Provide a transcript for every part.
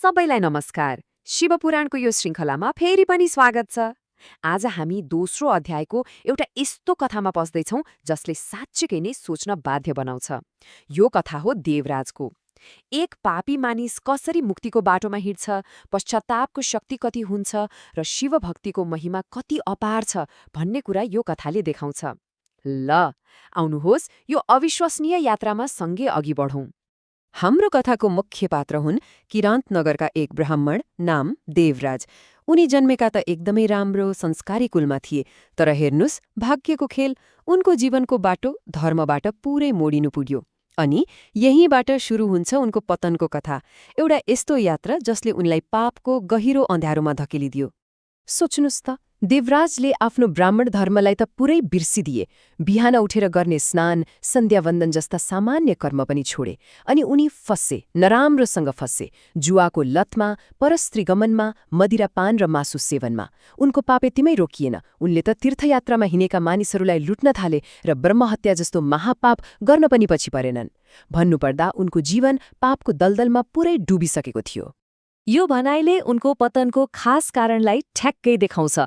सबैलाई नमस्कार। शिवपुराणको यो श्रृङ्खलामा फेरि पनि स्वागत छ। आज हामी दोस्रो अध्यायको एउटा यस्तो कथामा पस्दैछौँ जसले साँच्चीकै नै सोच्न बाध्य बनाउँछ। यो कथा हो देवराजको। एक पापी मानिस कसरी मुक्तिको बाटोमा हिँड्छ, पश्चातापको शक्ति कति हुन्छ र शिवभक्तिको महिमा कति अपार छ भन्ने कुरा यो कथाले देखाउँछ। ल, आउनुहोस् यो अविश्वसनीय यात्रामा सँगै अघि बढौँ। हाम्रो कथाको मुख्य पात्र हुन् किरान्तनगरका एक ब्राह्मण नाम देवराज। उनी जन्मेका त एकदमै राम्रो संस्कारी कुलमा थिए, तर हेर्नुस् भाग्यको खेल, उनको जीवनको बाटो धर्मबाट पुरै मोडिनु पुग्यो। अनि यहीँबाट सुरु हुन्छ उनको पतनको कथा, एउटा यस्तो यात्रा जसले उनलाई पापको गहिरो अँध्यारोमा धकेलिदियो। सोच्नुस् त, देवराजले आफ्नो ब्राह्मण धर्मलाई त पुरै बिर्सिदिए। बिहान उठेर गर्ने स्नान, सन्ध्यावन्दन जस्ता सामान्य कर्म पनि छोडे। अनि उनी फस्से, नराम्रोसँग फस्से, जुवाको लतमा, परस्त्री गमनमा, मदिरापान र मासु सेवनमा। उनको पाप यतिमै रोकिएन, उनले त तीर्थयात्रामा हिँडेका मानिसहरूलाई लुट्न थाले र ब्रह्महत्या जस्तो महापाप गर्न पनि पछि परेनन्। भन्नुपर्दा उनको जीवन पापको दलदलमा पुरै डुबिसकेको थियो। यो भनाइले उनको पतनको खास कारणलाई ठ्याक्कै देखाउँछ।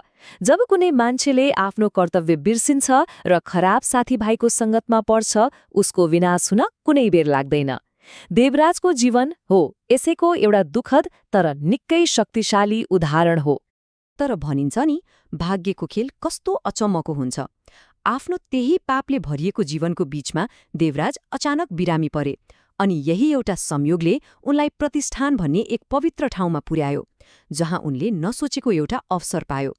जब कुनै मान्छेले आफ्नो कर्तव्य बिर्सिन्छ र खराब साथीभाइको सङ्गतमा पर्छ, उसको विनाश हुन कुनै बेर लाग्दैन। देवराजको जीवन हो यसैको एउटा दुःखद तर निकै शक्तिशाली उदाहरण हो। तर भनिन्छ नि, भाग्यको खेल कस्तो अचम्मको हुन्छ। आफ्नो त्यही पापले भरिएको जीवनको बीचमा देवराज अचानक बिरामी परे। अनि यही एउटा संयोगले उनलाई प्रतिष्ठान भन्ने एक पवित्र ठाउँमा पुर्यायो, जहाँ उनले नसोचेको एउटा अवसर पायो।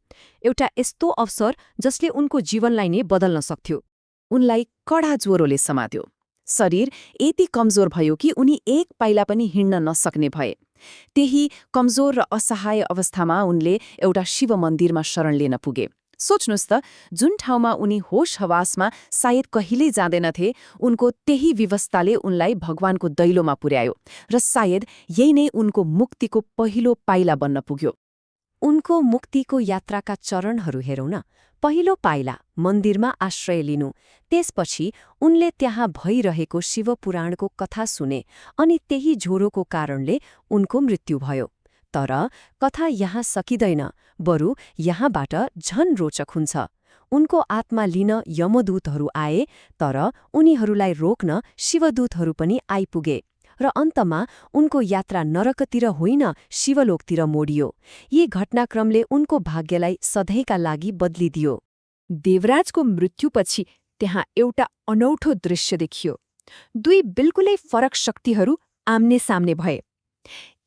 एउटा यस्तो अवसर जसले उनको जीवनलाई नै बदल्न सक्थ्यो। उनलाई कडा ज्वरोले समात्यो। शरीर यति कमजोर भयो कि उनी एक पाइला पनि हिँड्न नसक्ने भए। त्यही कमजोर र असहाय अवस्थामा उनले एउटा शिव मन्दिरमा शरण लिन पुगे। सोच्नुस् त, जुन ठाउँमा उनी होस हवासमा सायद कहिल्यै जाँदैनथे, उनको त्यही विवस्थाले उनलाई भगवानको दैलोमा पुर्यायो र सायद यही नै उनको मुक्तिको पहिलो पाइला बन्न पुग्यो। उनको मुक्तिको यात्राका चरणहरू हेरौँ न। पहिलो पाइला, मन्दिरमा आश्रय लिनु। त्यसपछि उनले त्यहाँ भइरहेको शिवपुराणको कथा सुने अनि त्यही ज्वरोको कारणले उनको मृत्यु भयो। तर कथा यहाँ सकिँदैन, बरु यहाँबाट झन रोचक हुन्छ। उनको आत्मा लिन यमदूतहरू आए, तर उनीहरूलाई रोक्न शिवदूतहरू पनि आइपुगे र अन्तमा उनको यात्रा नरकतिर होइन, शिवलोकतिर मोडियो। यी घटनाक्रमले उनको भाग्यलाई सधैँका लागि बदलिदियो। देवराजको मृत्युपछि त्यहाँ एउटा अनौठो दृश्य देखियो। दुई बिल्कुलै फरक शक्तिहरू आम्ने सामने भए।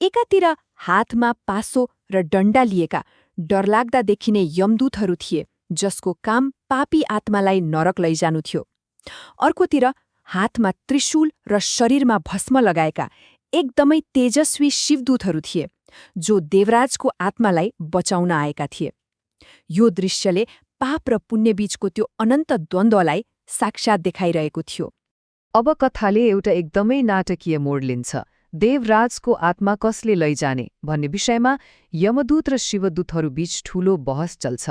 एकातिर हातमा पासो र डण्डा लिएका डरलाग्दा देखिने यमदूतहरू थिए, जसको काम पापी आत्मालाई नरक लैजानु थियो। अर्कोतिर हातमा त्रिशूल र शरीरमा भस्म लगाएका एकदमै तेजस्वी शिवदूतहरू थिए, जो देवराजको आत्मालाई बचाउन आएका थिए। यो दृश्यले पाप र पुण्यबीचको त्यो अनन्त द्वन्द्वलाई साक्षात् देखाइरहेको थियो। अब कथाले एउटा एकदमै नाटकीय मोड लिन्छ। देवराजको आत्मा कसले लैजाने भन्ने विषयमा यमदूत र शिवदूतहरू बीच ठूलो बहस चल्छ।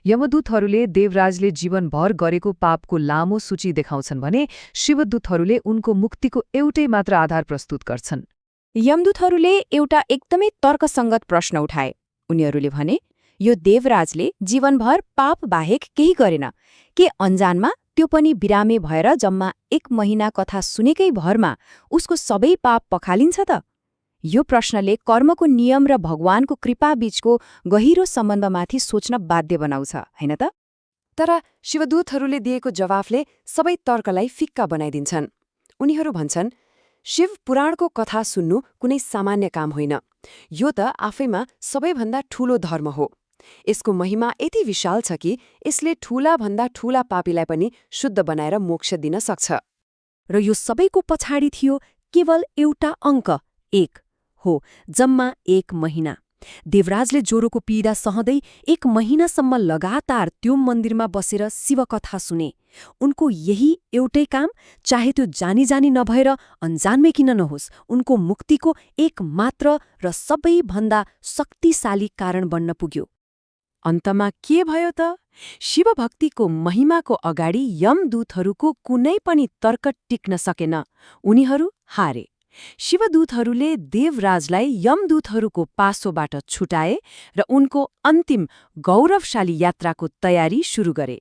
यमदूतहरूले देवराजले जीवनभर गरेको पापको लामो सूची देखाउँछन् भने शिवदूतहरूले उनको मुक्तिको एउटै मात्र आधार प्रस्तुत गर्छन्। यमदूतहरूले एउटा एकदमै तर्कसङ्गत प्रश्न उठाए। उनीहरूले भने, यो देवराजले जीवनभर पाप बाहेक केही गरेन के अन्जानमा, त्यो पनि बिरामे भएर जम्मा 1 महिना कथा सुनेकै भरमा उसको सबै पाप पखालिन्छ त? यो प्रश्नले कर्मको नियम र भगवानको कृपा बीचको गहिरो सम्बन्धमाथि सोच्न बाध्य बनाउँछ, होइन त? तर शिवदूतहरूले दिएको जवाफले सबै तर्कलाई फिक्का बनाइदिन्छन्। उनीहरू भन्छन्, शिव पुराणको कथा सुन्नु कुनै सामान्य काम होइन। यो त आफैमा सबैभन्दा ठूलो धर्म हो। यसको महिमा यति विशाल छ कि यसले ठूलाभन्दा ठूला पापीलाई पनि शुद्ध बनाएर मोक्ष दिन सक्छ। र यो सबैको पछाडि थियो केवल एउटा अङ्क, 1 हो, जम्मा 1 महिना। देवराजले ज्वरोको पीडा सहँदै 1 महिनासम्म लगातार त्यो मन्दिरमा बसेर शिवकथा सुने। उनको यही एउटै काम, चाहे त्यो जानी जानी नभएर अन्जानमै किन नहोस्, उनको मुक्तिको एक मात्र र सबैभन्दा शक्तिशाली कारण बन्न पुग्यो। अन्तमा के भयो त? शिवभक्तिको महिमाको अगाडि यमदूतहरूको कुनै पनि तर्क टिक्न सकेन। उनीहरू हारे। शिवदूतहरूले देवराजलाई यमदूतहरूको पासोबाट छुटाए र उनको अन्तिम गौरवशाली यात्राको तयारी सुरु गरे।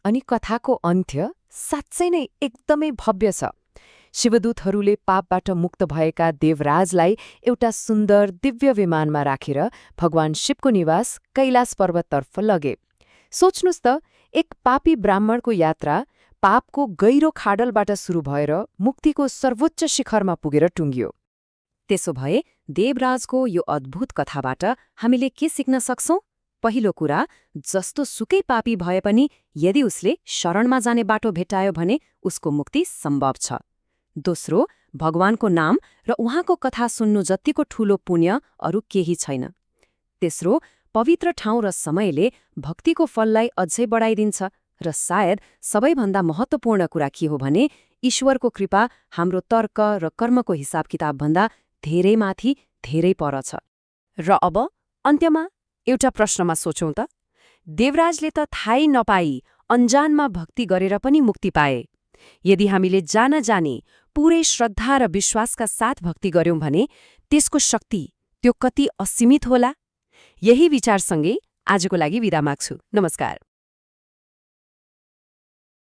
अनि कथाको अन्त्य साँच्चै नै एकदमै भव्य छ। शिवदूतहरूले पापबाट मुक्त भएका देवराजलाई एउटा सुन्दर दिव्य विमानमा राखेर भगवान शिवको निवास कैलाश पर्वततर्फ लगे। सोच्नुस् त, एक पापी ब्राह्मणको यात्रा पापको गहिरो खाडलबाट सुरु भएर मुक्तिको सर्वोच्च शिखरमा पुगेर टुङ्गियो। त्यसो भए देवराजको यो अद्भुत कथाबाट हामीले के सिक्न सक्छौं? पहिलो कुरा, जस्तो सुकै पापी भए पनि यदि उसले शरणमा जाने बाटो भेटायो भने उसको मुक्ति सम्भव छ। दोस्रो, भगवानको नाम र उहाँको कथा सुन्नु जतिको ठूलो पुण्य अरू केही छैन। तेस्रो, पवित्र ठाउँ र समयले भक्तिको फललाई अझै बढाइदिन्छ। र सायद सबैभन्दा महत्त्वपूर्ण कुरा के हो भने ईश्वरको कृपा हाम्रो तर्क र कर्मको हिसाब किताबभन्दा धेरै माथि, धेरै पर छ। र अब अन्त्यमा एउटा प्रश्नमा सोचौं त, देवराजले त थाहै नपाई अन्जानमा भक्ति गरेर पनि मुक्ति पाए। यदि हामीले जानी पूरै श्रद्धा र विश्वासका साथ भक्ति गर्यौं भने त्यसको शक्ति त्यो कति असीमित होला? यही विचारसँगै आजको लागि बिदा माग्छु। नमस्कार।